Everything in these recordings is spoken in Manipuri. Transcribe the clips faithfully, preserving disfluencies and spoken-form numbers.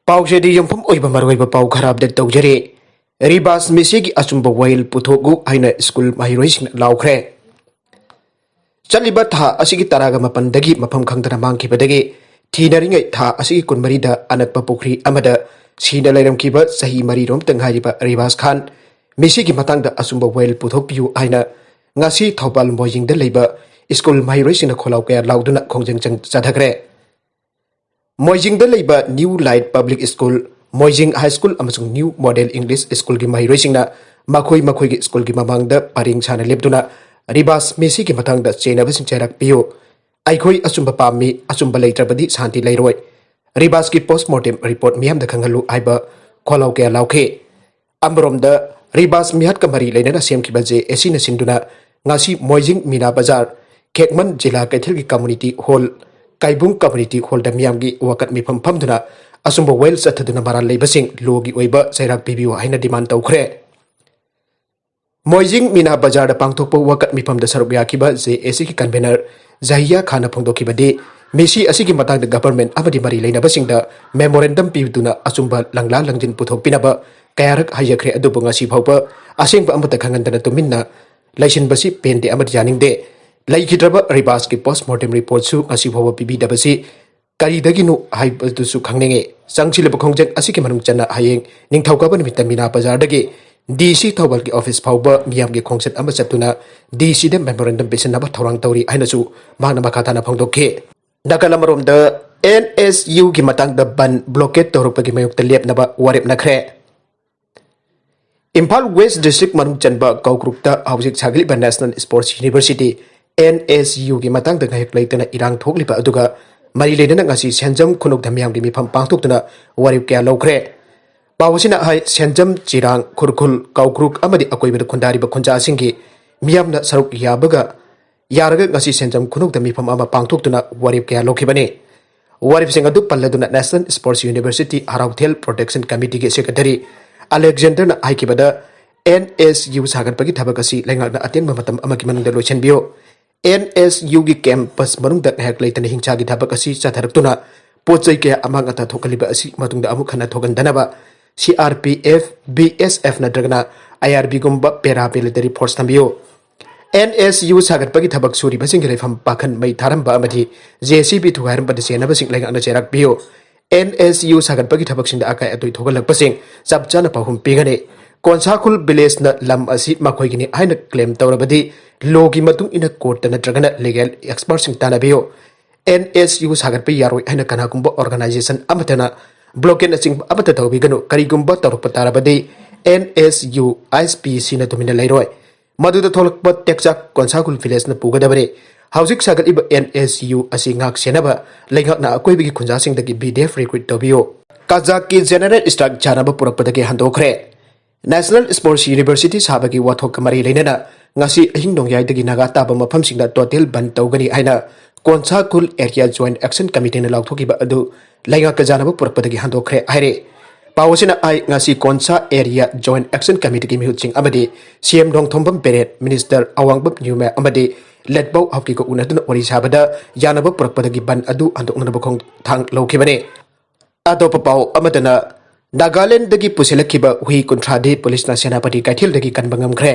ꯄꯥꯎꯁꯦꯗꯤ ꯌꯨꯝꯐꯝ ꯑꯣꯏꯕ ꯃꯔꯨꯑꯣꯏꯕ ꯄꯥꯎ ꯈꯔ ꯑꯞꯗꯦꯠ ꯇꯧꯖꯔꯤ꯫ ꯔꯤꯕꯥꯁ ꯃꯦꯁꯤꯒꯤ ꯑꯆꯨꯝꯕ ꯋꯥꯌꯦꯜ ꯄꯨꯊꯣꯛꯎ ꯍꯥꯏꯅ ꯁ꯭ꯀꯨꯜ ꯃꯍꯩꯔꯣꯏꯁꯤꯡꯅ ꯂꯥꯎꯈ꯭ꯔꯦ꯫ ꯆꯠꯂꯤꯕ ꯊꯥ ꯑꯁꯤꯒꯤ ꯇꯔꯥꯒ ꯃꯥꯄꯟꯗꯒꯤ ꯃꯐꯝ ꯈꯪꯗꯅ ꯃꯥꯡꯈꯤꯕꯗꯒꯤ ꯊꯤꯅꯔꯤꯉꯩ ꯊꯥ ꯑꯁꯤꯒꯤ ꯀꯨꯟꯃꯔꯤꯗ ꯑꯅꯛꯄ ꯄꯨꯈ꯭ꯔꯤ ꯑꯃꯗ ꯁꯤꯅ ꯂꯩꯔꯝꯈꯤꯕ ꯆꯍꯤ ꯃꯔꯤꯔꯣꯝꯇ ꯉꯥꯏꯔꯤꯕ ꯔꯤꯕꯥꯁ ꯈꯥꯟ ꯃꯦꯁꯤꯒꯤ ꯃꯇꯥꯡꯗ ꯑꯆꯨꯝꯕ ꯋꯥꯌꯦꯜ ꯄꯨꯊꯣꯛꯄꯤꯌꯨ ꯍꯥꯏꯅ ꯉꯁꯤ ꯊꯧꯕꯥꯜ ꯃꯣꯏꯖꯤꯡꯗ ꯂꯩꯕ ꯁ꯭ꯀꯨꯜ ꯃꯍꯩꯔꯣꯏꯁꯤꯡꯅ ꯈꯣꯜꯂꯥꯎ ꯀꯌꯥ ꯂꯥꯎꯗꯨꯅ ꯈꯣꯡꯖꯪ ꯆꯪ-, ꯆꯠꯊꯈ꯭ꯔꯦ꯫ ꯃꯣꯏꯖꯤꯡꯗ ꯂꯩꯕ new light public school, Moijing high school ꯑꯃꯁꯨꯡ ꯅ꯭ꯌꯨ ꯃꯣꯗꯦꯜ ꯏꯪꯂꯤꯁ ꯁ꯭ꯀꯨꯜꯒꯤ ꯃꯍꯩꯔꯣꯏꯁꯤꯡꯅ ꯃꯈꯣꯏ ꯃꯈꯣꯏꯒꯤ ꯁ꯭ꯀꯨꯜꯒꯤ ꯃꯃꯥꯡꯗ ꯄꯔꯦꯡ ꯁꯥꯅ ꯂꯦꯞꯇꯨꯅ ꯔꯤꯕꯥꯁ ꯃꯦꯁꯤꯒꯤ ꯃꯇꯥꯡꯗ ꯆꯦꯟꯅꯕꯁꯤꯡ ꯆꯩꯔꯥꯛ ꯄꯤꯌꯨ, ꯑꯩꯈꯣꯏ ꯑꯆꯨꯝꯕ ꯄꯥꯝꯃꯤ, ꯑꯆꯨꯝꯕ ꯂꯩꯇ꯭ꯔꯕꯗꯤ ꯁꯥꯟꯇꯤ ꯂꯩꯔꯣꯏ, ꯔꯤꯕꯥꯁꯀꯤ ꯄꯣꯁꯃꯣꯔꯇꯦꯝ ꯔꯤꯄꯣꯔꯠ ꯃꯤꯌꯥꯝꯗ ꯈꯪꯍꯜꯂꯨ ꯍꯥꯏꯕ ꯈꯣꯜꯂꯥꯎ ꯀꯌꯥ ꯂꯥꯎꯈꯤ꯫ ꯑꯃꯔꯣꯝꯗ ꯔꯤꯕꯥꯁ ꯃꯤꯍꯥꯠꯀ ꯃꯔꯤ ꯂꯩꯅꯅ ꯁꯦꯝꯈꯤꯕ ꯖꯦ ꯑꯦ ꯁꯤꯅ ꯁꯤꯟꯗꯨꯅ ꯉꯁꯤ ꯃꯣꯏꯖꯤꯡ ꯃꯤꯅꯥ ꯕꯖꯥꯔ, ꯈꯦꯛꯃꯟ ꯖꯤꯂꯥ ꯀꯩꯊꯦꯜꯒꯤ ꯀꯝꯃꯨꯅꯤꯇꯤ ꯍꯣꯜ, ꯀꯥꯏꯕꯨꯡ ꯀꯝꯃꯨꯅꯤꯇꯤ ꯍꯣꯜꯗ ꯃꯤꯌꯥꯝꯒꯤ ꯋꯥꯀꯠ ꯃꯤꯐꯝ ꯐꯝꯗꯨꯅ ꯑꯆꯨꯝꯕ ꯋꯥꯌꯦꯜ ꯆꯠꯊꯗꯨꯅ ꯃꯔꯥꯜ ꯂꯩꯕꯁꯤꯡ ꯂꯣꯒꯤ ꯑꯣꯏꯕ ꯆꯩꯔꯥꯛ ꯄꯤꯕꯤꯌꯨ ꯍꯥꯏꯅ ꯗꯤꯃꯥꯟ ꯇꯧꯈ꯭ꯔꯦ꯫ ꯃꯣꯏꯖꯤꯡ ꯃꯤꯅꯥ ꯕꯖꯥꯔꯗ ꯄꯥꯡꯊꯣꯛꯄ ꯋꯥꯀꯠ ꯃꯤꯐꯝꯗ ꯁꯔꯨꯛ ꯌꯥꯈꯤꯕ ꯖꯦ ꯑꯦ ꯁꯤꯒꯤ ꯀꯟꯚꯦꯅꯔ ꯖꯍꯤꯌꯥ ꯈꯥꯟꯅ ꯐꯣꯡꯗꯣꯛꯈꯤꯕꯗꯤ, ꯃꯦꯁꯤ ꯑꯁꯤꯒꯤ ꯃꯇꯥꯡꯗ ꯒꯚꯔꯟꯃꯦꯟꯠ ꯑꯃꯗꯤ ꯃꯔꯤ ꯂꯩꯅꯕꯁꯤꯡꯗ ꯃꯦꯃꯣꯔꯦꯟꯗꯝ ꯄꯤꯗꯨꯅ ꯑꯆꯨꯝꯕ ꯂꯪꯂꯥ ꯂꯪꯖꯤꯟ ꯄꯨꯊꯣꯛꯄꯤꯅꯕ ꯀꯌꯥꯔꯛ ꯍꯥꯏꯖꯈ꯭ꯔꯦ, ꯑꯗꯨꯕꯨ ꯉꯁꯤ ꯐꯥꯎꯕ ꯑꯁꯦꯡꯕ ꯑꯃꯠꯇ ꯈꯪꯍꯟꯗꯅ ꯇꯨꯃꯤꯟꯅ ꯂꯩꯁꯤꯟꯕꯁꯤ ꯄꯦꯟꯗꯦ ꯑꯃꯗꯤ ꯌꯥꯅꯤꯡꯗꯦ꯫ ꯂꯩꯈꯤꯗ꯭ꯔꯕ ꯔꯤꯕꯥꯁꯀꯤ ꯄꯣꯁꯃꯣꯔꯇꯦꯝ ꯔꯤꯄꯣꯔꯠꯁꯨ ꯉꯁꯤ ꯐꯥꯎꯕ ꯄꯤꯕꯤꯗꯕꯁꯤ ꯀꯔꯤꯗꯒꯤꯅꯣ ꯍꯥꯏꯕꯗꯨꯁꯨ ꯈꯪꯅꯤꯡꯉꯤ꯫ ꯆꯪꯁꯤꯜꯂꯤꯕ ꯈꯣꯡꯖꯪ ꯑꯁꯤꯒꯤ ꯃꯅꯨꯡ ꯆꯟꯅ ꯍꯌꯦꯡ ꯅꯤꯡꯊꯧꯀꯥꯕ ꯅꯨꯃꯤꯠꯇ ꯃꯤꯅꯥ ꯕꯖꯥꯔꯗꯒꯤ ꯗꯤ ꯁꯤ ꯊꯧꯕꯥꯜꯒꯤ ꯑꯣꯐꯤꯁ ꯐꯥꯎꯕ ꯃꯤꯌꯥꯝꯒꯤ ꯈꯣꯡꯆꯠ ꯑꯃ ꯆꯠꯇꯨꯅ ꯗꯤ ꯁꯤꯗ ꯃꯦꯃꯣꯔꯦꯟꯗꯝ ꯄꯤꯁꯤꯟꯅꯕ ꯊꯧꯔꯥꯡ ꯇꯧꯔꯤ ꯍꯥꯏꯅꯁꯨ ꯃꯍꯥꯛꯅ ꯃꯈꯥ ꯇꯥꯅ ꯐꯣꯡꯗꯣꯛꯈꯤ꯫ ꯅꯥꯀꯜ ꯑꯃꯔꯣꯝꯗ, ꯑꯦꯟ ꯑꯦꯁ ꯌꯨꯒꯤ ꯃꯇꯥꯡꯗ ꯕꯟ ꯕ꯭ꯂꯣꯀꯦꯠ ꯇꯧꯔꯛꯄꯒꯤ ꯃꯥꯌꯣꯛꯇ ꯂꯦꯞꯅꯕ ꯋꯥꯔꯦꯞꯅꯈ꯭ꯔꯦ꯫ ꯏꯝꯐꯥꯜ ꯋꯦꯁ ꯗꯤꯁꯇ꯭ꯔꯤꯛ ꯃꯅꯨꯡ ꯆꯟꯕ ꯀꯧꯀ꯭ꯔꯨꯛꯇ ꯍꯧꯖꯤꯛ ꯁꯥꯒꯠꯂꯤꯕ ꯅꯦꯁꯅꯦꯜ ꯁ꯭ꯄꯣꯔꯠꯁ ꯌꯨꯅꯤꯚꯔꯁꯤꯇꯤ, ꯑꯦꯟ ꯑꯦꯁ ꯌꯨꯒꯤ ꯃꯇꯥꯡꯗ ꯉꯥꯏꯍꯥꯛ ꯂꯩꯇꯅ ꯏꯔꯥꯡ ꯊꯣꯛꯂꯤꯕ ꯑꯗꯨꯒ ꯃꯔꯤ ꯂꯩꯅꯅ ꯉꯁꯤ ꯁꯦꯟꯖꯝ ꯈꯨꯅꯧꯗ ꯃꯤꯌꯥꯝꯒꯤ ꯃꯤꯐꯝ ꯄꯥꯡꯊꯣꯛꯇꯨꯅ ꯋꯥꯔꯦꯞ ꯀꯌꯥ ꯂꯧꯈ꯭ꯔꯦ꯫ ꯄꯥꯎ ꯑꯁꯤꯅ ꯍꯥꯏ, ꯁꯦꯟꯖꯝ, ꯆꯤꯔꯥꯡ, ꯈꯨꯔꯈꯨꯜ, ꯀꯧꯀ꯭ꯔꯨꯛ ꯑꯃꯗꯤ ꯑꯀꯣꯏꯕꯗ ꯈꯨꯟꯗꯥꯔꯤꯕ ꯈꯨꯟꯖꯥꯁꯤꯡꯒꯤ ꯃꯤꯌꯥꯝꯅ ꯁꯔꯨꯛ ꯌꯥꯕꯒ ꯌꯥꯔꯒ ꯉꯁꯤ ꯁꯦꯟꯖꯝ ꯈꯨꯅꯧꯗ ꯃꯤꯐꯝ ꯑꯃ ꯄꯥꯡꯊꯣꯛꯇꯨꯅ ꯋꯥꯔꯦꯞ ꯀꯌꯥ ꯂꯧꯈꯤꯕꯅꯤ꯫ ꯋꯥꯔꯦꯞꯁꯤꯡ ꯑꯗꯨ ꯄꯜꯂꯗꯨꯅ ꯅꯦꯁꯅꯦꯜ ꯁ꯭ꯄꯣꯔꯠꯁ ꯌꯨꯅꯤꯚꯔꯁꯤꯇꯤ ꯍꯔꯥꯎꯊꯦꯜ ꯄ꯭ꯔꯣꯇꯦꯛꯁꯟ ꯀꯃꯤꯇꯤꯒꯤ ꯁꯦꯀ꯭ꯔꯦꯇꯔꯤ ꯑꯂꯦꯛꯖꯦꯟꯗꯔꯅ ꯍꯥꯏꯈꯤꯕꯗ, ꯑꯦꯟ ꯑꯦꯁ ꯌꯨ ꯁꯥꯒꯠꯄꯒꯤ ꯊꯕꯛ ꯑꯁꯤ ꯂꯩꯉꯥꯛꯅ ꯑꯇꯦꯟꯕ ꯃꯇꯝ ꯑꯃꯒꯤ ꯃꯅꯨꯡꯗ ꯂꯣꯏꯁꯤꯟꯕꯤꯌꯨ꯫ ꯑꯦꯟ ꯑꯦꯁ ꯌꯨꯒꯤ ꯀꯦꯝꯄꯁ ꯃꯅꯨꯡꯗ ꯉꯥꯏꯍꯥꯛ ꯂꯩꯇꯅ ꯍꯤꯡꯁꯥꯒꯤ ꯊꯕꯛ ꯑꯁꯤ ꯆꯠꯊꯔꯛꯇꯨꯅ ꯄꯣꯠ ꯆꯩ ꯀꯌꯥ ꯑꯃꯥꯡ ꯑꯇꯥ ꯊꯣꯛꯍꯜꯂꯤꯕ ꯑꯁꯤ ꯃꯇꯨꯡꯗ ꯑꯃꯨꯛ ꯍꯟꯅ ꯊꯣꯛꯍꯟꯗꯅꯕ C R P F, B S F ꯅꯠꯇ꯭ꯔꯒꯅ I R B ꯒꯨꯝꯕ paramilitary force ꯊꯝꯕꯤꯌꯨ꯫ N S U ꯁꯥꯒꯠꯄꯒꯤ ꯊꯕꯛ ꯁꯨꯔꯤꯕꯁꯤꯡꯒꯤ ꯂꯩꯐꯝ ꯄꯥꯈꯟ ꯃꯩ ꯊꯥꯔꯝꯕ ꯑꯃꯗꯤ J C B ꯊꯨꯒꯥꯏꯔꯝꯕꯗ ꯆꯦꯟꯅꯕꯁꯤꯡ ꯂꯩꯉꯥꯛꯅ ꯆꯩꯔꯥꯛ ꯄꯤꯌꯨ꯫ N S U ꯁꯥꯒꯠꯄꯒꯤ ꯊꯕꯛꯁꯤꯡꯗ ꯑꯀꯥꯏ ꯑꯇꯣꯏ ꯊꯣꯛꯍꯜꯂꯛꯄꯁꯤꯡ ꯆꯞ ꯆꯥꯅ ꯄꯥꯎꯈꯨꯝ ꯄꯤꯒꯅꯤ꯫ ꯀꯣꯟꯁꯥꯈꯨꯜ villageꯅ ꯂꯝ ꯑꯁꯤ ꯃꯈꯣꯏꯒꯤꯅꯤ ꯍꯥꯏꯅ claim ꯇꯧꯔꯕꯗꯤ lawꯒꯤ ꯃꯇꯨꯡ ꯏꯟꯅ courtꯇ ꯅꯠꯇ꯭ꯔꯒꯅ legal expertꯁꯤꯡ ꯇꯥꯟꯅꯕꯤꯌꯨ꯫ N S U ꯁꯥꯒꯠꯄ ꯌꯥꯔꯣꯏ ꯍꯥꯏꯅ ꯀꯅꯥꯒꯨꯝꯕ organization ꯑꯃꯠꯇꯅ blockade ꯑꯆꯤꯡꯕ ꯑꯃꯠꯇ ꯇꯧꯕꯤꯒꯅꯨ꯫ ꯀꯔꯤꯒꯨꯝꯕ ꯇꯧꯔꯛꯄ ꯇꯥꯔꯕꯗꯤ N S U I S P Cꯅ ꯇꯨꯃꯤꯟꯅ ꯂꯩꯔꯣꯏ꯫ ꯃꯗꯨꯗ ꯊꯣꯛꯂꯛꯄ ꯇꯦꯛꯆꯥꯛ ꯀꯣꯟꯁꯥꯈꯨꯜ villageꯅ ꯄꯨꯒꯗꯕꯅꯤ꯫ ꯍꯧꯖꯤꯛ ꯁꯥꯒꯠꯂꯤꯕ N S U ꯑꯁꯤ ꯉꯥꯛ ꯁꯦꯟꯅꯕ ꯂꯩꯉꯥꯛꯅ ꯑꯀꯣꯏꯕꯒꯤ ꯈꯨꯟꯖꯥꯁꯤꯡꯗꯒꯤ B D F recruit ꯇꯧꯕꯤꯌꯨ꯫ ꯀꯖꯥꯛꯀꯤ general strike ꯌꯥꯅꯕ ꯄꯨꯔꯛꯄꯗꯒꯤ ꯍꯟꯗꯣꯛꯈ꯭ꯔꯦ꯫ National Sports University ꯁꯥꯕꯒꯤ ꯋꯥꯊꯣꯛꯀ ꯃꯔꯤ ꯂꯩꯅꯅ ꯉꯁꯤ ꯑꯍꯤꯡ ꯅꯣꯡꯌꯥꯏꯗꯒꯤ ꯅꯥꯒꯥ ꯇꯥꯕ ꯃꯐꯝꯁꯤꯡꯗ total ꯕꯟ ꯇꯧꯒꯅꯤ ꯍꯥꯏꯅ ꯀꯣꯟꯁꯥꯈꯨꯜ Area Joint Action Committeeꯅ ꯂꯥꯎꯊꯣꯛꯈꯤꯕ ꯑꯗꯨ ꯂꯩꯉꯥꯛꯀ ꯌꯥꯅꯕ ꯄꯨꯔꯛꯄꯗꯒꯤ ꯍꯟꯗꯣꯛꯈ꯭ꯔꯦ ꯍꯥꯏꯔꯦ꯫ ꯄꯥꯎ ꯑꯁꯤꯅ ꯍꯥꯏ, ꯉꯁꯤ ꯀꯣꯟꯁꯥ Area Joint Action Committeeꯒꯤ ꯃꯤꯍꯨꯠꯁꯤꯡ ꯑꯃꯗꯤ C M ꯅꯣꯡꯊꯣꯝꯕꯝ ꯄꯦꯔꯦꯠ, Minister ꯑꯋꯥꯡꯕꯝ ꯅ꯭ꯌꯨꯃꯦ ꯑꯃꯗꯤ ꯂꯦꯠꯄꯥꯎ ꯍꯥꯎꯀꯤꯒ ꯎꯅꯗꯨꯅ ꯋꯥꯔꯤ ꯁꯥꯕꯗ ꯌꯥꯅꯕ ꯄꯨꯔꯛꯄꯗꯒꯤ ꯕꯟ ꯑꯗꯨ ꯍꯟꯗꯣꯛꯅꯅꯕ ꯈꯣꯡꯊꯥꯡ ꯂꯧꯈꯤꯕꯅꯤ꯫ ꯑꯇꯣꯞꯄ ꯄꯥꯎ ꯑꯃꯗꯅ, ꯅꯥꯒꯥꯂꯦꯟꯗꯒꯤ ꯄꯨꯁꯤꯜꯂꯛꯈꯤꯕ ꯍꯨꯏ ꯀꯨꯟꯊ꯭ꯔꯥꯗꯤ ꯄꯨꯂꯤꯁꯅ ꯁꯦꯅꯥꯄꯇꯤ ꯀꯩꯊꯦꯜꯗꯒꯤ ꯀꯟꯕ ꯉꯝꯈ꯭ꯔꯦ꯫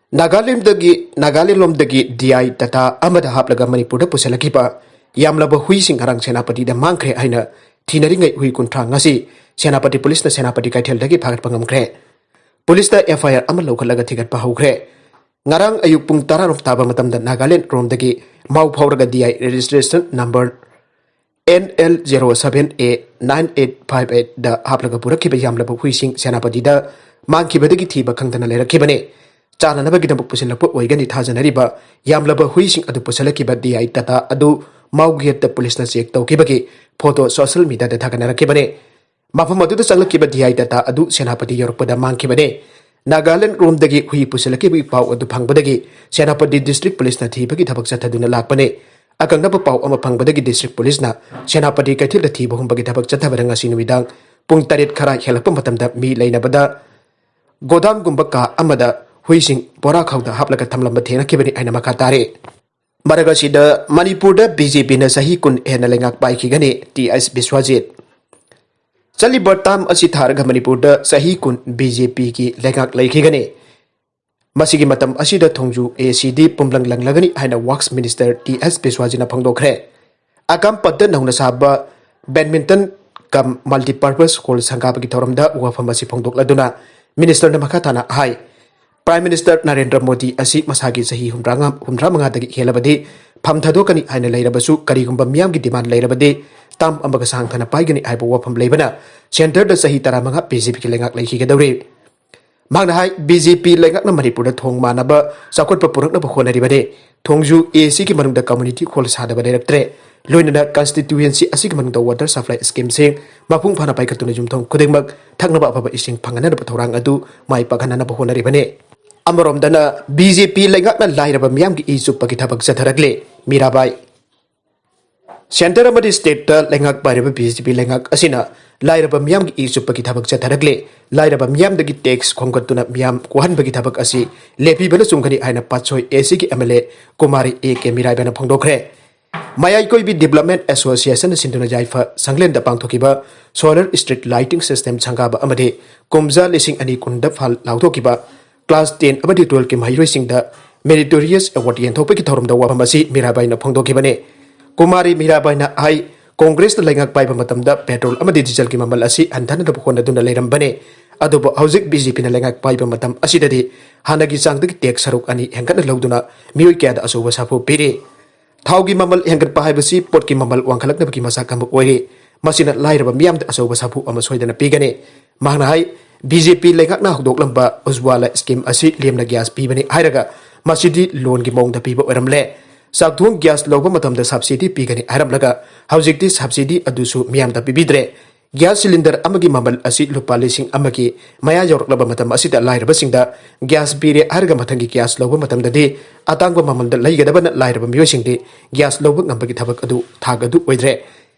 ꯅꯥꯒꯥꯂꯦꯟꯗꯒꯤ, ꯅꯥꯒꯥꯂꯦꯟꯂꯣꯝꯗꯒꯤ D I Tata ꯑꯃꯗ ꯍꯥꯞꯂꯒ ꯃꯅꯤꯄꯨꯔꯗ ꯄꯨꯁꯤꯜꯂꯛꯈꯤꯕ ꯌꯥꯝꯂꯕ ꯍꯨꯏꯁꯤꯡ ꯉꯔꯥꯡ ꯁꯦꯅꯥꯄꯇꯤꯗ ꯃꯥꯡꯈ꯭ꯔꯦ ꯍꯥꯏꯅ ꯊꯤꯅꯔꯤꯉꯩ ꯍꯨꯏ ꯀꯨꯟꯊ꯭ꯔꯥ ꯉꯁꯤ ꯁꯦꯅꯥꯄꯇꯤ ꯄꯨꯂꯤꯁꯅ ꯁꯦꯅꯥꯄꯇꯤ ꯀꯩꯊꯦꯜꯗꯒꯤ ꯐꯥꯒꯠꯄ ꯉꯝꯈ꯭ꯔꯦ꯫ ꯄꯨꯂꯤꯁꯅ F I R ꯑꯃ ꯂꯧꯈꯠꯂꯒ ꯊꯤꯒꯠꯄ ꯍꯧꯈ꯭ꯔꯦ꯫ ꯉꯔꯥꯡ ꯑꯌꯨꯛ ꯄꯨꯡ ꯇꯔꯥꯔꯣꯝ ꯇꯥꯕ ꯃꯇꯝꯗ ꯅꯥꯒꯥꯂꯦꯟ ꯔꯣꯝꯗꯒꯤ ꯃꯥꯎ ꯐꯥꯎꯔꯒ D I registration number N L zero seven A nine eight five eight ꯗ ꯍꯥꯞꯂꯒ ꯄꯨꯔꯛꯈꯤꯕ ꯌꯥꯝꯂꯕ ꯍꯨꯏꯁꯤꯡ ꯁꯦꯅꯥꯄꯇꯤꯗ ꯃꯥꯡꯈꯤꯕꯗꯒꯤ ꯊꯤꯕ ꯈꯪꯗꯅ ꯂꯩꯔꯛꯈꯤꯕꯅꯤ꯫ ꯆꯥꯅꯅꯕꯒꯤꯗꯃꯛ ꯄꯨꯁꯤꯜꯂꯛꯄ ꯑꯣꯏꯒꯅꯤ ꯊꯥꯖꯅꯔꯤꯕ ꯌꯥꯝꯂꯕ ꯍꯨꯏꯁꯤꯡ ꯑꯗꯨ ꯄꯨꯁꯤꯜꯂꯛꯈꯤꯕ D I Tata ꯑꯗꯨ ꯃꯥꯎ ꯒꯦꯠꯇ ꯄꯨꯂꯤꯁꯅ ꯆꯦꯛ ꯇꯧꯈꯤꯕꯒꯤ ꯐꯣꯇꯣ ꯁꯣꯁꯤꯌꯦꯜ ꯃꯤꯗꯤꯌꯥꯗ ꯊꯥꯒꯠꯅꯔꯛꯈꯤꯕꯅꯤ꯫ ꯃꯐꯝ ꯑꯗꯨꯗ ꯆꯪꯂꯛꯈꯤꯕ D I Tata ꯑꯗꯨ ꯁꯦꯅꯥꯄꯇꯤ ꯌꯧꯔꯛꯄꯗ ꯃꯥꯡꯈꯤꯕꯅꯤ꯫ ꯅꯥꯒꯥꯂꯦꯟ ꯔꯣꯝꯗꯒꯤ ꯍꯨꯏ ꯄꯨꯁꯤꯜꯂꯛꯈꯤꯕꯒꯤ ꯄꯥꯎ ꯑꯗꯨ ꯐꯪꯕꯗꯒꯤ ꯁꯦꯅꯥꯄꯇꯤ ꯗꯤꯁꯇ꯭ꯔꯤꯛ ꯄꯨꯂꯤꯁꯅ ꯊꯤꯕꯒꯤ ꯊꯕꯛ ꯆꯠꯊꯗꯨꯅ ꯂꯥꯛꯄꯅꯤ꯫ ꯑꯀꯛꯅꯕ ꯄꯥꯎ ꯑꯃ ꯐꯪꯕꯗꯒꯤ ꯗꯤꯁꯇ꯭ꯔꯤꯛ ꯄꯨꯂꯤꯁꯅ ꯁꯦꯅꯥꯄꯇꯤ ꯀꯩꯊꯦꯜꯗ ꯊꯤꯕ ꯍꯨꯝꯕꯒꯤ ꯊꯕꯛ ꯆꯠꯊꯕꯗ ꯉꯁꯤ ꯅꯨꯃꯤꯗꯥꯡ ꯄꯨꯡ ꯇꯔꯦꯠ ꯈꯔ ꯍꯦꯜꯂꯛꯄ ꯃꯇꯝꯗ ꯃꯤ ꯂꯩꯅꯕꯗ ꯒꯣꯗꯥꯝꯒꯨꯝꯕ ꯀꯥ ꯑꯃꯗ ꯍꯨꯏꯁꯤꯡ ꯕꯣꯔꯥꯈꯥꯎꯗ ꯍꯥꯞꯂꯒ ꯊꯝꯂꯝꯕ ꯊꯦꯡꯅꯈꯤꯕꯅꯤ ꯍꯥꯏꯅ ꯃꯈꯥ ꯇꯥꯔꯤ꯫ ꯃꯔꯛ ꯑꯁꯤꯗ ꯃꯅꯤꯄꯨꯔꯗ ꯕꯤ ꯖꯦ ꯄꯤꯅ ꯆꯍꯤ ꯀꯨꯟ ꯍꯦꯟꯅ ꯂꯩꯉꯥꯛ ꯄꯥꯏꯈꯤꯒꯅꯤ, ꯇꯤ ꯑꯦꯁ ꯕꯤꯁ꯭ꯋꯥꯖꯤꯠ꯫ ꯆꯠꯂꯤꯕ ꯇꯥꯝ ꯑꯁꯤ ꯊꯥꯔꯒ ꯃꯅꯤꯄꯨꯔꯗ ꯆꯍꯤ ꯀꯨꯟ ꯕꯤ ꯖꯦ ꯄꯤꯒꯤ ꯂꯩꯉꯥꯛ ꯂꯩꯈꯤꯒꯅꯤ꯫ ꯃꯁꯤꯒꯤ ꯃꯇꯝ ꯑꯁꯤꯗ ꯊꯣꯡꯖꯨ ꯑꯦ ꯁꯤꯗꯤ ꯄꯨꯝꯂꯪ ꯂꯪꯂꯒꯅꯤ ꯍꯥꯏꯅ ꯋꯥꯛꯁ ꯃꯤꯅꯤꯁꯇꯔ ꯇꯤ ꯑꯦꯁ ꯕꯤꯁ꯭ꯋꯥꯖꯤꯠꯅ ꯐꯣꯡꯗꯣꯛꯈ꯭ꯔꯦ꯫ ꯑꯀꯥꯝꯄꯠꯇ ꯅꯧꯅ ꯁꯥꯕ badminton cum multipurpose hall ꯁꯪꯒꯥꯕꯒꯤ ꯊꯧꯔꯝꯗ ꯋꯥꯐꯝ ꯑꯁꯤ ꯐꯣꯡꯗꯣꯛꯂꯗꯨꯅ ꯃꯤꯅꯤꯁꯇꯔꯅ ꯃꯈꯥ ꯇꯥꯅ ꯍꯥꯏ, ꯄ꯭ꯔꯥꯏꯝ ꯃꯤꯅꯤꯁꯇꯔ ꯅꯔꯦꯟꯗ꯭ꯔ ꯃꯣꯗꯤ ꯑꯁꯤ ꯃꯁꯥꯒꯤ ꯆꯍꯤ ꯍꯨꯝꯗ꯭ꯔꯥ ꯃꯉꯥ, ꯍꯨꯝꯗ꯭ꯔꯥ ꯃꯉꯥꯗꯒꯤ ꯍꯦꯜꯂꯕꯗꯤ ꯐꯝ ꯊꯥꯗꯣꯛꯀꯅꯤ ꯍꯥꯏꯅ ꯂꯩꯔꯕꯁꯨ, ꯀꯔꯤꯒꯨꯝꯕ ꯃꯤꯌꯥꯝꯒꯤ ꯗꯤꯃꯥꯟ ꯂꯩꯔꯕꯗꯤ ꯇꯥꯝ ꯑꯃꯒ ꯁꯥꯡꯊꯅ ꯄꯥꯏꯒꯅꯤ ꯍꯥꯏꯕ ꯋꯥꯐꯝ ꯂꯩꯕꯅ ꯁꯦꯟꯇꯔꯗ ꯆꯍꯤ ꯇꯔꯥꯃꯉꯥ ꯕꯤ ꯖꯦ ꯄꯤꯒꯤ ꯂꯩꯉꯥꯛ ꯂꯩꯈꯤꯒꯗꯧꯔꯤ꯫ ꯃꯍꯥꯛꯅ ꯍꯥꯏ, ꯕꯤ ꯖꯦ ꯄꯤ ꯂꯩꯉꯥꯛꯅ ꯃꯅꯤꯄꯨꯔꯗ ꯊꯣꯡ ꯃꯥꯟꯅꯕ ꯆꯥꯎꯈꯠꯄ ꯄꯨꯔꯛꯅꯕ ꯍꯣꯠꯅꯔꯤꯕꯅꯤ꯫ ꯊꯣꯡꯖꯨ ꯑꯦ ꯁꯤꯒꯤ ꯃꯅꯨꯡꯗ community hall ꯁꯥꯗꯕ ꯂꯩꯔꯛꯇ꯭ꯔꯦ꯫ ꯂꯣꯏꯅꯅ constituency ꯑꯁꯤꯒꯤ ꯃꯅꯨꯡꯗ water supply schemeꯁꯤꯡ ꯃꯄꯨꯡ ꯐꯥꯅ ꯄꯥꯏꯈꯠꯇꯨꯅ ꯌꯨꯝꯊꯣꯡ ꯈꯨꯗꯤꯡꯃꯛ ꯊꯛꯅꯕ ꯑꯐꯕ ꯏꯁꯤꯡ ꯐꯪꯍꯟꯅꯕ ꯊꯧꯔꯥꯡ ꯑꯗꯨ ꯃꯥꯏ ꯄꯥꯛꯍꯟꯅꯕ ꯍꯣꯠꯅꯔꯤꯕꯅꯤ꯫ ꯑꯃꯔꯣꯝꯗꯅ ꯕꯤ ꯖꯦ ꯄꯤ ꯂꯩꯉꯥꯛꯅ ꯂꯥꯏꯔꯕ ꯃꯤꯌꯥꯝꯒꯤ ꯏ ꯆꯨꯞꯄꯒꯤ ꯊꯕꯛ ꯆꯠꯊꯔꯛꯂꯦ꯫ ꯃꯤꯔꯥꯕꯥꯏ꯫ ꯁꯦꯟꯇꯔ ꯑꯃꯗꯤ ꯁ꯭ꯇꯦꯠꯇ ꯂꯩꯉꯥꯛ ꯄꯥꯏꯔꯤꯕ ꯕꯤ ꯖꯦ ꯄꯤ ꯂꯩꯉꯥꯛ ꯑꯁꯤꯅ ꯂꯥꯏꯔꯕ ꯃꯤꯌꯥꯝꯒꯤ ꯏ ꯆꯨꯞꯄꯒꯤ ꯊꯕꯛ ꯆꯠꯊꯔꯛꯂꯦ꯫ ꯂꯥꯏꯔꯕ ꯃꯤꯌꯥꯝꯗꯒꯤ ꯇꯦꯛꯁ ꯈꯣꯝꯒꯠꯇꯨꯅ ꯃꯤꯌꯥꯝ ꯋꯥꯍꯟꯕꯒꯤ ꯊꯕꯛ ꯑꯁꯤ ꯂꯦꯞꯄꯤꯕꯅ ꯆꯨꯝꯒꯅꯤ ꯍꯥꯏꯅ ꯄꯥꯠꯁꯣꯏ ꯑꯦ ꯁꯤꯒꯤ M L A Kumari A K ꯃꯤꯔꯥꯏꯕꯅ ꯐꯣꯡꯗꯣꯛꯈ꯭ꯔꯦ꯫ ꯃꯌꯥꯏ ꯀꯣꯏꯕꯤ ꯗꯤꯕ꯭ꯂꯞꯃꯦꯟ ꯑꯦꯁꯣꯁꯤꯌꯦꯁꯟꯅ ꯁꯤꯟꯗꯨꯅ ꯌꯥꯏꯐ ꯁꯪꯂꯦꯟꯗ ꯄꯥꯡꯊꯣꯛꯈꯤꯕ ꯁꯣꯂꯔ ꯁ꯭ꯇ꯭ꯔꯤꯠ ꯂꯥꯏꯇꯤꯡ ꯁꯤꯁꯇꯦꯝ ꯁꯪꯒꯥꯕ ꯑꯃꯗꯤ ꯀꯨꯝꯖꯥ ꯂꯤꯁꯤꯡ ꯑꯅꯤ ꯀꯨꯟꯗ ꯐꯥꯜ ꯂꯥꯎꯊꯣꯛꯈꯤꯕ ꯀ꯭ꯂꯥꯁ ꯇꯦꯟ ꯑꯃꯗꯤ ꯇꯨꯋꯦꯜꯐꯀꯤ ꯃꯍꯩꯔꯣꯏꯁꯤꯡꯗ ꯃꯦꯔꯤꯇꯣꯔꯤꯌꯁ ꯑꯦꯋꯥꯔꯗ ꯌꯦꯟꯊꯣꯛꯄꯒꯤ ꯊꯧꯔꯝꯗ ꯋꯥꯐꯝ ꯑꯁꯤ ꯃꯤꯔꯥꯕꯥꯏꯅ ꯐꯣꯡꯗꯣꯛꯈꯤꯕꯅꯤ꯫ ꯀꯨꯃꯥꯔꯤ ꯃꯤꯔꯥꯕꯥꯏꯅ ꯍꯥꯏ, ꯀꯣꯡꯒ꯭ꯔꯦꯁꯅ ꯂꯩꯉꯥꯛ ꯄꯥꯏꯕ ꯃꯇꯝꯗ ꯄꯦꯇ꯭ꯔꯣꯜ ꯑꯃꯗꯤ ꯗꯤꯖꯜꯒꯤ ꯃꯃꯜ ꯑꯁꯤ ꯍꯟꯊꯅꯕ ꯍꯣꯠꯅꯗꯨꯅ ꯂꯩꯔꯝꯕꯅꯤ꯫ ꯑꯗꯨꯕꯨ ꯍꯧꯖꯤꯛ ꯕꯤ ꯖꯦ ꯄꯤꯅ ꯂꯩꯉꯥꯛ ꯄꯥꯏꯕ ꯃꯇꯝ ꯑꯁꯤꯗꯗꯤ ꯍꯥꯟꯅꯒꯤ ꯆꯥꯡꯗꯒꯤ ꯇꯦꯛꯁ ꯁꯔꯨꯛ ꯑꯅꯤ ꯍꯦꯟꯒꯠꯅ ꯂꯧꯗꯨꯅ ꯃꯤꯑꯣꯏ ꯀꯌꯥꯗ ꯑꯆꯧꯕ ꯁꯥꯐꯨ ꯄꯤꯔꯤ꯫ ꯊꯥꯎꯒꯤ ꯃꯃꯜ ꯍꯦꯟꯒꯠꯄ ꯍꯥꯏꯕꯁꯤ ꯄꯣꯠꯀꯤ ꯃꯃꯜ ꯋꯥꯡꯈꯠꯂꯛꯅꯕꯒꯤ ꯃꯆꯥꯛ ꯑꯃ ꯑꯣꯏꯔꯤ꯫ ꯃꯁꯤꯅ ꯂꯥꯏꯔꯕ ꯃꯤꯌꯥꯝꯗ ꯑꯆꯧꯕ ꯁꯥꯐꯨ ꯑꯃ ꯁꯣꯏꯗꯅ ꯄꯤꯒꯅꯤ꯫ ꯃꯍꯥꯛꯅ ꯍꯥꯏ, ꯕꯤ ꯖꯦ ꯄꯤ ꯂꯩꯉꯥꯛꯅ ꯍꯧꯗꯣꯛꯂꯝꯕ ꯎꯖ꯭ꯋꯥꯂꯥ ꯁ꯭ꯀꯤꯝ ꯑꯁꯤ ꯂꯦꯝꯅ ꯒ꯭ꯌꯥꯁ ꯄꯤꯕꯅꯤ ꯍꯥꯏꯔꯒ ꯃꯁꯤꯗꯤ ꯂꯣꯟꯒꯤ ꯃꯑꯣꯡꯗ ꯄꯤꯕ ꯑꯣꯏꯔꯝꯂꯦ꯫ ꯆꯥꯛꯊꯣꯡ ꯒ꯭ꯌꯥꯁ ꯂꯧꯕ ꯃꯇꯝꯗ ꯁꯕꯁꯤꯗꯤ ꯄꯤꯒꯅꯤ ꯍꯥꯏꯔꯝꯂꯒ ꯍꯧꯖꯤꯛꯇꯤ ꯁꯕꯁꯤꯗꯤ ꯑꯗꯨꯁꯨ ꯃꯤꯌꯥꯝꯗ ꯄꯤꯕꯤꯗ꯭ꯔꯦ꯫ ꯒ꯭ꯌꯥꯁ ꯁꯤꯂꯤꯟꯗꯔ ꯑꯃꯒꯤ ꯃꯃꯜ ꯑꯁꯤ ꯂꯨꯄꯥ ꯂꯤꯁꯤꯡ ꯑꯃꯒꯤ ꯃꯌꯥ ꯌꯧꯔꯛꯂꯕ ꯃꯇꯝ ꯑꯁꯤꯗ ꯂꯥꯏꯔꯕꯁꯤꯡꯗ ꯒ꯭ꯌꯥꯁ ꯄꯤꯔꯦ ꯍꯥꯏꯔꯒ ꯃꯊꯪꯒꯤ ꯒ꯭ꯌꯥꯁ ꯂꯧꯕ ꯃꯇꯝꯗꯗꯤ ꯑꯇꯥꯡꯕ ꯃꯃꯜꯗ ꯂꯩꯒꯗꯕꯅ ꯂꯥꯏꯔꯕ ꯃꯤꯑꯣꯏꯁꯤꯡꯗꯤ ꯒ꯭ꯌꯥꯁ ꯂꯧꯕ ꯉꯝꯕꯒꯤ ꯊꯕꯛ ꯑꯗꯨ ꯊꯥꯛ ꯑꯗꯨ ꯑꯣꯏꯗ꯭ꯔꯦ꯫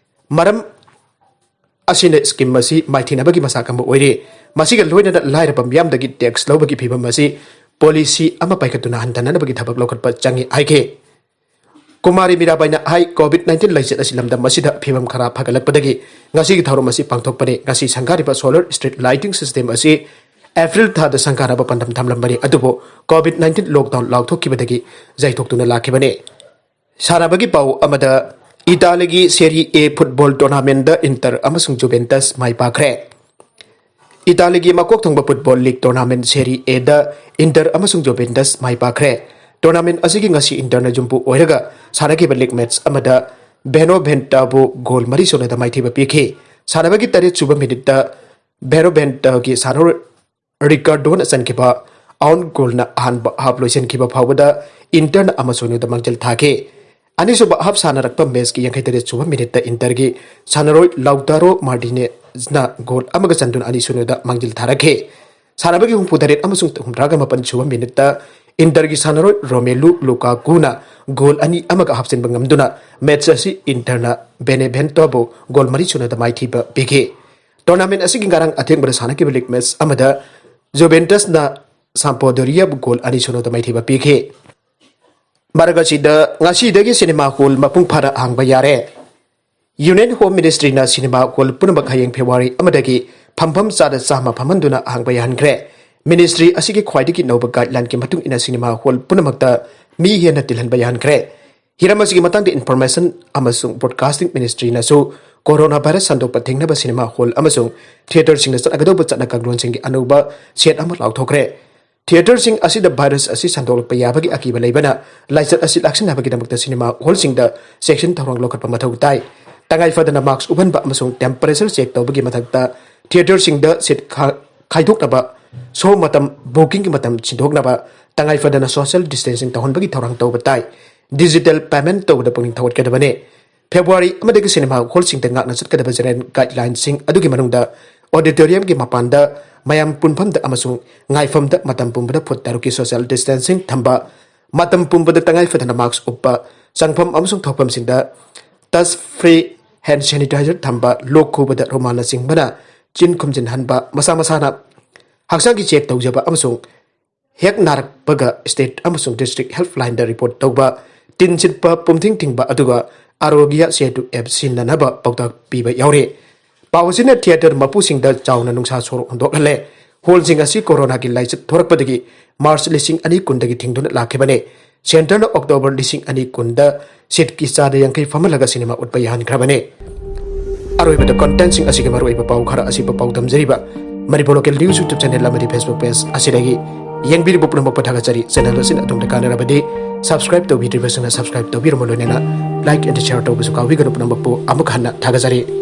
ꯃꯔꯝ ꯑꯁꯤꯅ ꯁ꯭ꯀꯤꯝ ꯑꯁꯤ ꯃꯥꯏꯊꯤꯅꯕꯒꯤ ꯃꯆꯥꯛ ꯑꯃ ꯑꯣꯏꯔꯤ꯫ ꯃꯁꯤꯒ ꯂꯣꯏꯅꯅ ꯂꯥꯏꯔꯕ ꯃꯤꯌꯥꯝꯗꯒꯤ ꯇꯦꯛꯁ ꯂꯧꯕꯒꯤ ꯐꯤꯚꯝ ꯑꯁꯤ ꯄꯣꯂꯤꯁꯤ ꯑꯃ ꯄꯥꯏꯈꯠꯇꯨꯅ ꯍꯟꯊꯅꯅꯕꯒꯤ ꯊꯕꯛ ꯂꯧꯈꯠꯄ ꯆꯪꯏ ꯍꯥꯏꯈꯤ꯫ ꯀꯨꯃꯥꯔꯤ ꯃꯤꯔꯥꯕꯥꯏꯅ ꯍꯥꯏ, COVID nineteen ꯂꯥꯏꯆꯠ ꯑꯁꯤ ꯂꯝꯗꯝ ꯑꯁꯤꯗ ꯐꯤꯕꯝ ꯈꯔ ꯐꯒꯠꯂꯛꯄꯗꯒꯤ ꯉꯁꯤꯒꯤ ꯊꯧꯔꯝ ꯑꯁꯤ ꯄꯥꯡꯊꯣꯛꯄꯅꯤ꯫ ꯉꯁꯤ ꯁꯪꯒꯥꯔꯤꯕ solar street lighting system ꯑꯁꯤ April ꯊꯥꯗ ꯁꯪꯒꯥꯅꯕ ꯄꯥꯟꯗꯝ ꯊꯝꯂꯝꯕꯅꯤ, ꯑꯗꯨꯕꯨ COVID nineteen lockdown ꯂꯥꯎꯊꯣꯛꯈꯤꯕꯗꯒꯤ ꯌꯩꯊꯣꯛꯇꯨꯅ ꯂꯥꯛꯈꯤꯕꯅꯤ꯫ ꯁꯥꯟꯅꯕꯒꯤ ꯄꯥꯎ ꯑꯃꯗ, ꯏꯇꯥꯂꯤꯒꯤ Serie A football tournamentꯗ Inter ꯑꯃꯁꯨꯡ Juventus ꯃꯥꯏ ꯄꯥꯛꯈ꯭ꯔꯦ꯫ ꯏꯇꯥꯂꯤꯒꯤ ꯃꯀꯣꯛ ꯊꯣꯡꯕ football league tournament Serie Aꯗ Inter ꯑꯃꯁꯨꯡ Juventus ꯃꯥꯏ ꯄꯥꯛꯈ꯭ꯔꯦ꯫ Tournament ꯑꯁꯤꯒꯤ ꯉꯁꯤ Interꯅ ꯌꯨꯝꯄꯨ ꯑꯣꯏꯔꯒ ꯁꯥꯟꯅꯈꯤꯕ league match ꯑꯃꯗ Beneventoꯕꯨ goal ꯃꯔꯤ ꯁꯨꯅꯗ ꯃꯥꯏꯊꯤꯕ ꯄꯤꯈꯤ꯫ ꯁꯥꯟꯅꯕꯒꯤ ꯇꯔꯦꯠ ꯁꯨꯕ minuteꯇ Beneventoꯒꯤ ꯁꯥꯟꯅꯔꯣꯏ Ricardoꯅ ꯆꯟꯈꯤꯕ own goalꯅ ꯑꯍꯥꯟꯕ half ꯂꯣꯏꯁꯤꯟꯈꯤꯕ ꯐꯥꯎꯕꯗ Interꯅ ꯑꯃ ꯁꯨꯅꯗ ꯃꯥꯡꯖꯤꯜ ꯊꯥꯈꯤ꯫ ꯑꯅꯤꯁꯨꯕ half ꯁꯥꯟꯅꯔꯛꯄ matchꯀꯤ ꯌꯥꯡꯈꯩ ꯇꯔꯦꯠ ꯁꯨꯕ minuteꯇ Interꯒꯤ ꯁꯥꯟꯅꯔꯣꯏ Lautaro Martinezꯅ goal ꯑꯃꯒ ꯆꯟꯗꯨꯅ ꯑꯅꯤ ꯁꯨꯅꯗ ꯃꯥꯡꯖꯤꯜ ꯊꯥꯔꯛꯈꯤ꯫ ꯁꯥꯟꯅꯕꯒꯤ ꯍꯨꯝꯐꯨ ꯇꯔꯦꯠ ꯑꯃꯁꯨꯡ ꯍꯨꯝꯗ꯭ꯔꯥꯒ ꯃꯥꯄꯟ ꯁꯨꯕ minuteꯇ Interꯒꯤ ꯁꯥꯟꯅꯔꯣꯏ Romelu Lukakuꯅ goal ꯑꯅꯤ ꯑꯃꯒ ꯍꯥꯞꯆꯤꯟꯕ ꯉꯝꯗꯨꯅ match ꯑꯁꯤ Interꯅ Beneventoꯕꯨ goal ꯃꯔꯤ ꯁꯨꯅꯗ ꯃꯥꯏꯊꯤꯕ ꯄꯤꯈꯤ꯫ Tournament ꯑꯁꯤꯒꯤ ꯉꯔꯥꯡ ꯑꯊꯦꯡꯕꯗ ꯁꯥꯟꯅꯈꯤꯕ league match ꯑꯃꯗ Juventusꯅ Sampdoriaꯕꯨ goal ꯑꯅꯤ ꯁꯨꯅꯗ ꯃꯥꯏꯊꯤꯕ ꯄꯤꯈꯤ꯫ ꯃꯔꯛ ꯑꯁꯤꯗ ꯉꯁꯤꯗꯒꯤ cinema hall ꯃꯄꯨꯡ ꯐꯥꯅ ꯍꯥꯡꯕ ꯌꯥꯔꯦ꯫ Union Home Ministryꯅ cinema hall ꯄꯨꯝꯅꯃꯛ ꯍꯌꯦꯡ February ꯑꯃꯗꯒꯤ ꯐꯝꯐꯝ ꯆꯥꯗ ꯆꯥꯝꯃ ꯐꯝꯍꯟꯗꯨꯅ ꯍꯥꯡꯕ ꯌꯥꯍꯟꯈ꯭ꯔꯦ꯫ Ministry ꯑꯁꯤꯒꯤ ꯈ꯭ꯋꯥꯏꯗꯒꯤ ꯅꯧꯕ guideline ꯃꯇꯨꯡ ꯏꯟꯅ cinema hall ꯄꯨꯝꯅꯃꯛꯇ ꯃꯤ ꯍꯦꯟꯅ ꯇꯤꯜꯍꯟꯕ ꯌꯥꯍꯟꯈ꯭ꯔꯦ꯫ ꯍꯤꯔꯝ ꯑꯁꯤꯒꯤ ꯃꯇꯥꯡꯗ Information ꯑꯃꯁꯨꯡ Broadcasting Ministryꯅꯁꯨ coronavirus ꯁꯟꯗꯣꯛꯄ ꯊꯤꯡꯅꯕ cinema hall ꯑꯃꯁꯨꯡ theatreꯁꯤꯡꯗ ꯆꯠꯅꯒꯗꯧꯕ ꯆꯠꯅ ꯀꯥꯡꯂꯣꯟꯁꯤꯡꯒꯤ ꯑꯅꯧꯕ set ꯑꯃ ꯂꯥꯎꯊꯣꯛꯈ꯭ꯔꯦ꯫ Theatreꯁꯤꯡ ꯑꯁꯤꯗ virus ꯑꯁꯤ ꯁꯟꯗꯣꯛꯂꯛꯄ ꯌꯥꯕꯒꯤ ꯑꯀꯤꯕ ꯂꯩꯕꯅ, ꯂꯥꯏꯆꯠ ꯑꯁꯤ ꯂꯥꯛꯁꯤꯟꯅꯕꯒꯤꯗꯃꯛꯇ cinema hallꯁꯤꯡꯗ ꯆꯦꯛꯁꯤꯟ ꯊꯧꯔꯥꯡ ꯂꯧꯈꯠꯄ ꯃꯊꯧ ꯇꯥꯏ꯫ ꯇꯉꯥꯏ ꯐꯗꯅ mask ꯎꯞꯍꯟꯕ ꯑꯃꯁꯨꯡ temperature check ꯇꯧꯕꯒꯤ ꯃꯊꯛꯇ, theatreꯁꯤꯡꯗ seat ꯈꯥ-, ꯈꯥꯏꯗꯣꯛꯅꯕ, show ꯃꯇꯝ, bookingꯒꯤ ꯃꯇꯝ ꯁꯤꯟꯗꯣꯛꯅꯕ, ꯇꯉꯥꯏ ꯐꯗꯅ social distancing ꯇꯧꯍꯟꯕꯒꯤ ꯊꯧꯔꯥꯡ ꯇꯧꯕ ꯇꯥꯏ꯫ Digital payment ꯇꯧꯕꯗ ꯄꯨꯛꯅꯤꯡ ꯊꯧꯒꯠꯀꯗꯕꯅꯤ꯫ February ꯑꯃꯗꯒꯤ cinema hallꯁꯤꯡꯗ ꯉꯥꯛꯅ ꯆꯠꯀꯗꯕ general guidelineꯁꯤꯡ ꯑꯗꯨꯒꯤ ꯃꯅꯨꯡꯗ auditoriumꯒꯤ ꯃꯄꯥꯟꯗ, ꯃꯌꯥꯝ ꯄꯨꯟꯐꯝꯗ ꯑꯃꯁꯨꯡ ꯉꯥꯏꯐꯝꯗ ꯃꯇꯝ ꯄꯨꯝꯕꯗ foot ꯇꯔꯨꯛꯀꯤ social distancing ꯊꯝꯕ, ꯃꯇꯝ ꯄꯨꯝꯕꯗ ꯇꯉꯥꯏ ꯐꯗꯅ mask ꯎꯞꯄ, ꯆꯪꯐꯝ ꯑꯃꯁꯨꯡ ꯊꯣꯛꯐꯝꯁꯤꯡꯗ touch free hand sanitizer ꯊꯝꯕ, ꯂꯣꯛ ꯈꯨꯕꯗ ꯔꯨꯃꯥꯜꯅꯆꯤꯡꯕꯅ ꯆꯤꯟ ꯈꯨꯝꯖꯤꯟꯍꯟꯕ, ꯃꯁꯥ ꯃꯁꯥꯅ ꯍꯛꯆꯥꯡꯒꯤ check ꯇꯧꯖꯕ ꯑꯃꯁꯨꯡ ꯍꯦꯛ ꯅꯥꯔꯛꯄꯒ state ꯑꯃꯁꯨꯡ district helplineꯗ report ꯇꯧꯕ, ꯇꯤꯟ ꯁꯤꯠꯄ ꯄꯨꯝꯊꯤꯡ ꯊꯤꯡꯕ ꯑꯗꯨꯒ ꯑꯥꯔꯣꯒ꯭ꯌ ꯁꯦꯇꯨ ꯑꯦꯞ ꯁꯤꯖꯤꯟꯅꯅꯕ ꯄꯥꯎꯇꯥꯛ ꯄꯤꯕ ꯌꯥꯎꯔꯤ꯫ ꯄꯥꯎ ꯑꯁꯤꯅ ꯊꯤꯌꯦꯇꯔ ꯃꯄꯨꯁꯤꯡꯗ ꯆꯥꯎꯅ ꯅꯨꯡꯁꯥ ꯁꯣꯔ ꯍꯣꯟꯗꯣꯛꯍꯜꯂꯦ꯫ ꯍꯣꯜꯁꯤꯡ ꯑꯁꯤ ꯀꯣꯔꯣꯅꯥꯒꯤ ꯂꯥꯏꯆꯠ ꯊꯣꯔꯛꯄꯗꯒꯤ ꯃꯥꯔꯆ ꯂꯤꯁꯤꯡ ꯑꯅꯤ ꯀꯨꯟꯗꯒꯤ ꯊꯤꯡꯗꯨꯅ ꯂꯥꯛꯈꯤꯕꯅꯤ꯫ ꯁꯦꯟꯇꯔꯅ ꯑꯣꯛꯇꯣꯕꯔ ꯂꯤꯁꯤꯡ ꯑꯅꯤ ꯀꯨꯟꯗ ꯁꯤꯠꯀꯤ ꯆꯥꯗ ꯌꯥꯡꯈꯩ ꯐꯝꯍꯜꯂꯒ ꯁꯤꯅꯦꯃꯥ ꯎꯠꯄ ꯌꯥꯍꯟꯈ꯭ꯔꯕꯅꯤ꯫ ꯑꯔꯣꯏꯕꯗ ꯀꯣꯟꯇꯦꯟꯁꯤꯡ ꯑꯁꯤꯒꯤ ꯃꯔꯨꯑꯣꯏꯕ ꯄꯥꯎ ꯈꯔ ꯑꯁꯤꯕꯨ ꯄꯥꯎꯗꯝꯖꯔꯤꯕ Manipur local news YouTube channel ꯑꯃꯗꯤ ꯐꯦꯁꯕꯨꯛ ꯄꯦꯖ ꯑꯁꯤꯗꯒꯤ ꯌꯦꯡꯕꯤꯔꯤꯕ ꯄꯨꯝꯅꯃꯛꯄꯨ ꯊꯥꯒꯠꯆꯔꯤ꯫ ꯆꯦꯅꯦꯜ ꯑꯁꯤꯅ ꯑꯗꯣꯝꯗ ꯀꯥꯟꯅꯔꯕꯗꯤ ꯁꯕꯁꯀ꯭ꯔꯥꯏꯕ ꯇꯧꯕꯤꯗ꯭ꯔꯤꯕꯁꯤꯡꯅ ꯁꯕꯁꯀ꯭ꯔꯥꯏꯕ ꯇꯧꯕꯤꯔꯝꯃ ꯂꯣꯏꯅꯅ ꯂꯥꯏꯛ ꯑꯦꯟ ꯁꯤꯌꯥꯔ ꯇꯧꯕꯁꯨ ꯀꯥꯎꯕꯤꯒꯅꯨ꯫ ꯄꯨꯝꯅꯃꯛꯄꯨ ꯑꯃꯨꯛ ꯍꯟꯅ ꯊꯥꯒꯠꯆꯔꯤ꯫